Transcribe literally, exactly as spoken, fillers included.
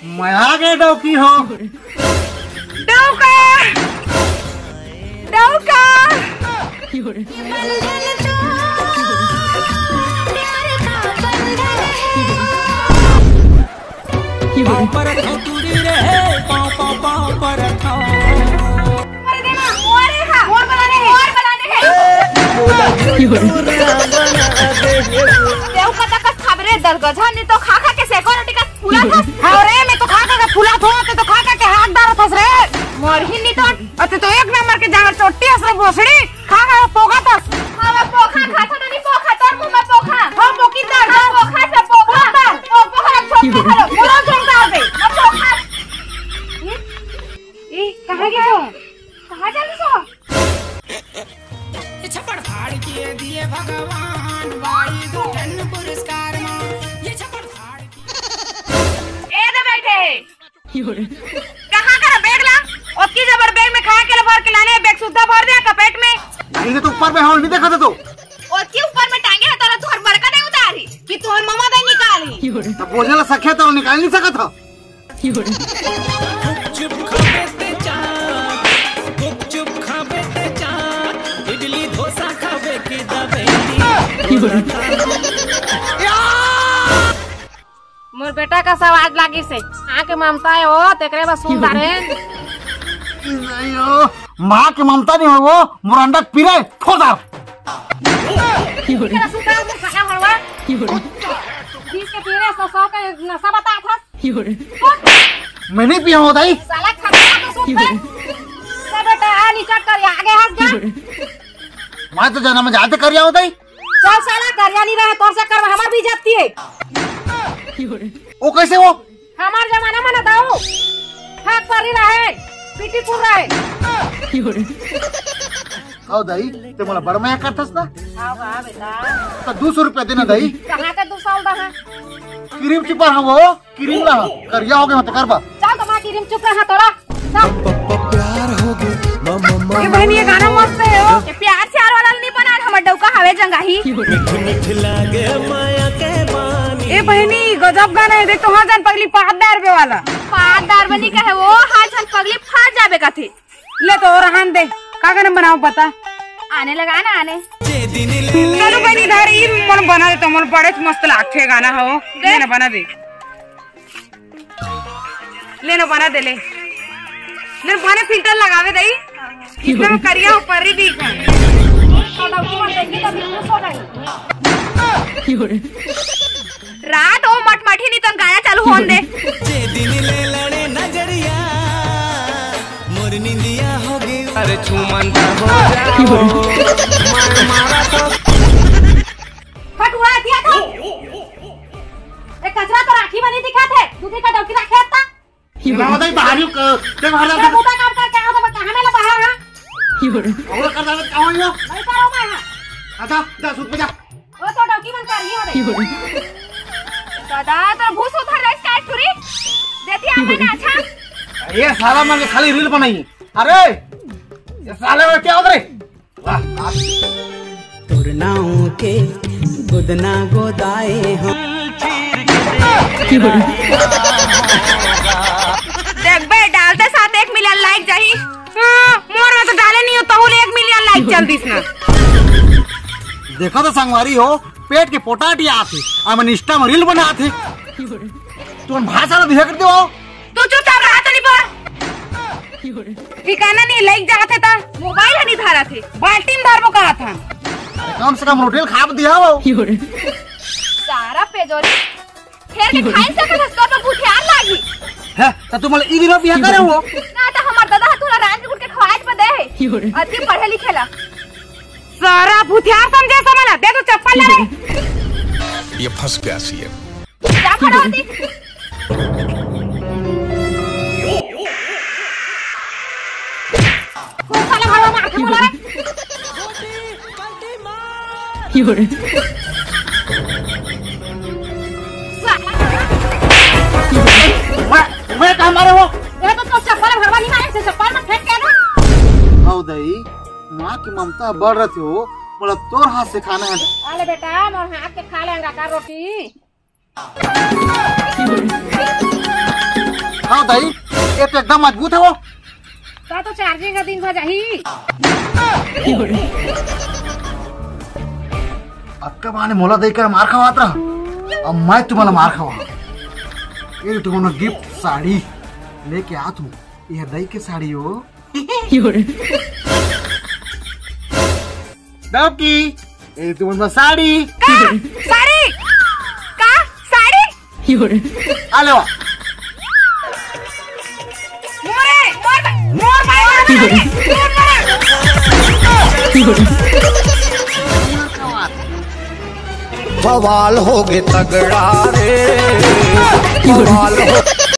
मैं आ गए डौकी हो। डौका, डौका। पाँव पर खतुरी रहे, पाँव, पाँव, पाँव पर खाओ। मोर बनाने हैं, मोर बनाने हैं। तेहू का तक खाबरे दरगजा, नहीं तो खा खा के security का फूला था। हाँ रे, मैं तो खा खा के फूला था, ते तो खा खा के हाथ डालत हस रे। मोर ही नहीं तो। अते तो एक नंबर के जांगर चोट्टी हस रे भोसड़ी। खा खा के पोखा था। हाँ, मैं पोखा खाता तो नहीं पोखा, तोर मुंह में पोखा। हाँ, पोकी डाल, हाँ, डाल। पोखा से पोखा। डाल। ओ, पोखा छोड़ के खा लो। पूरा जोरदार दे। अब पोखा। ए, कहाँ गई तू? कहाँ जा रही हो? ये छप्पड़ फाड़ के दिए भगवान, बाई गुठन पुरस्कार मा। ये छप्पड़ फाड़ के। ए दे बैठे। कहाँ कर बैग ला? ओतकी जबर बैग में खाए के ले भर के लाने, बैग सुद्धा भर दे कपेट में। नहीं तो ऊपर में हवा नहीं देखा था तो। ओतकी ऊपर में टांगे है तोरा, तोहर बड़का नहीं उतारी कि तोहर मामा दे निकाली। तब बोझे ला सखे तो निकाल नहीं सका था। गुपचुप खाबे ते चाट, गुपचुप खाबे ते चाट, इडली डोसा खाबे के दबेली। मोर बेटा का सवाद लागिस हे। माँ के ममता है वो, तेकरे बस सुन डारे। नहीं हो, माँ के ममता नहीं हो वो, मोर अंडा के पीरे, फोदार। तेरा सुता के खाना भरवा। बीस के पीरे, सौ, सौ के नशा बता था। मैं नहीं पिया हूँ दाई। साला खतरा तो सुन बे। सब बेटा आ नीचा कर आगे हंस जा। मैं तो जन्म जाते कर जाओ दाई। चल साला करिया नहीं रहे, तोर से करवा हमार भी जाती है। वो कैसे हो? हमार जमाना में ना दाऊ। हाथ पर ही रहे, पीटी पुर रहे। आओ दाई, ते मोला बड़ मया करथस ना? आओ बा बेटा। तो दो सौ रुपया देना दाई। कहाँ का दो सौ रहा? क्रीम चिपा हम वो, क्रीम रहा। करिया हो गया मत करबा। चल तो माँ क्रीम चुप रहा तोरा। चल। प्यार हो गया, मम्मा, ये बहनी, ये गाना मस्त है हो। ये प्यार श्यार वाला नहीं बना, हमर डौका हवे जंगाही। मीठ मीठ लागे माया के पानी। ए बहनी, गजब गाना है, देख तो हाँ जान पगली पाँच हजार रुपये वाला। पाँच हजार बनी कहे वो, हाँ जान पगली फाट जाबे कथे। ले तो और रहन दे, का गाना बनाओ बता। आने लगा ना आने। चलो बहनी, इधर ही मन बना दे, तो मन बड़े मस्त लागथे गाना हो। दे। ये ना बना दे। ले ना बना दे ले। ले बने फिल्टर लगावे दई। इतना करिया ऊपर ही दिख है। रात ओ मटमटी नी तन गाना चालू होन दे। जे दिन ले लड़े नजरिया, मोर निंदिया हो गई। अरे छुमंता हो जाओ, मन मारा तो। फटुआ दिया था। ए, कचरा तो राखी बनी दिखा थे। दूसरी का डौकी रखे था। ना होता ही बाहर ही क-, के बाहर क्या जाता। होता काम करके आओ तो कहाँ मेला बाहर है? और कर जाता कहाँ हो यो? नहीं करो मैं हाँ। अच्छा, जा सूत पे जा। वो तो डौकी मन कर ही हो रही। दादा, तो भूस उधर रह स्काई टूरी। देती आ मैंने अच्छा। ये साला मन के खाली रील बनाई। अरे, ये साले में क्या होता रे? तोर नाव के गोदना गोदाए हम। देख बे, डालते साथ एक मिलियन लाइक जाही। हाँ, मोर में तो डाले नहीं हो, तहु ले एक मिलियन लाइक चल दिस ना। देखो तो संगवारी हो, पेट के पोटाटी आथे, अब इंस्टा में रील बनाथे। तुम भाषा में दिखा करते हो। तू चुपचाप रहा, चली पर। ठिकाना नहीं, लइक जात हे ता मोबाइल ह नहीं धरत हे, बाल्टी में धरबो कहत हन। कम से कम रोटी ल खाब दिया हो। सारा पेजोरी फेर के खाई सकत हस, तो भूथियार लागी। है, त तुम ई दिनो बिया करे हो? ना त हमर दादा ह तोला रांध के गुट के खवाए बर दे हे। अति पढ़े लिखे ला। सारा भूथियार समझे समला, दे तू चप्पल ले रे। ये फंस गया सीएम। जा खड़ा होती। कौन साला भाड़ा मार के बोला रे? साला। मैं, मैं कहाँ मारे हो? ये तो, तो चप्पल भरवा नहीं मारे, से चप्पल में फेंक के ना। आओ दाई, माँ की ममता बढ़ रही हो, बोला तोर हाथ से खाना है। अरे बेटा, मोर हाथ के खा लेंगा का रोटी? दाई, ये तो एकदम मजबूत है वो। का तो चार्जिंग का दिन भर जाही। अक्का माने मोला दई कर मार खवात रहा, अब मैं तुम्हारा मार खवा। ये तुमन गिफ्ट साड़ी लेके आ तू, ये दई के साड़ी हो। डौकी, ये तुमन साड़ी। का? साड़ी? का? साड़ी? आ ले वा। मोरे, मोर, मोर भाई, मोर भाई, मोर भाई। बवाल हो गे तगड़ा रे, बवाल हो।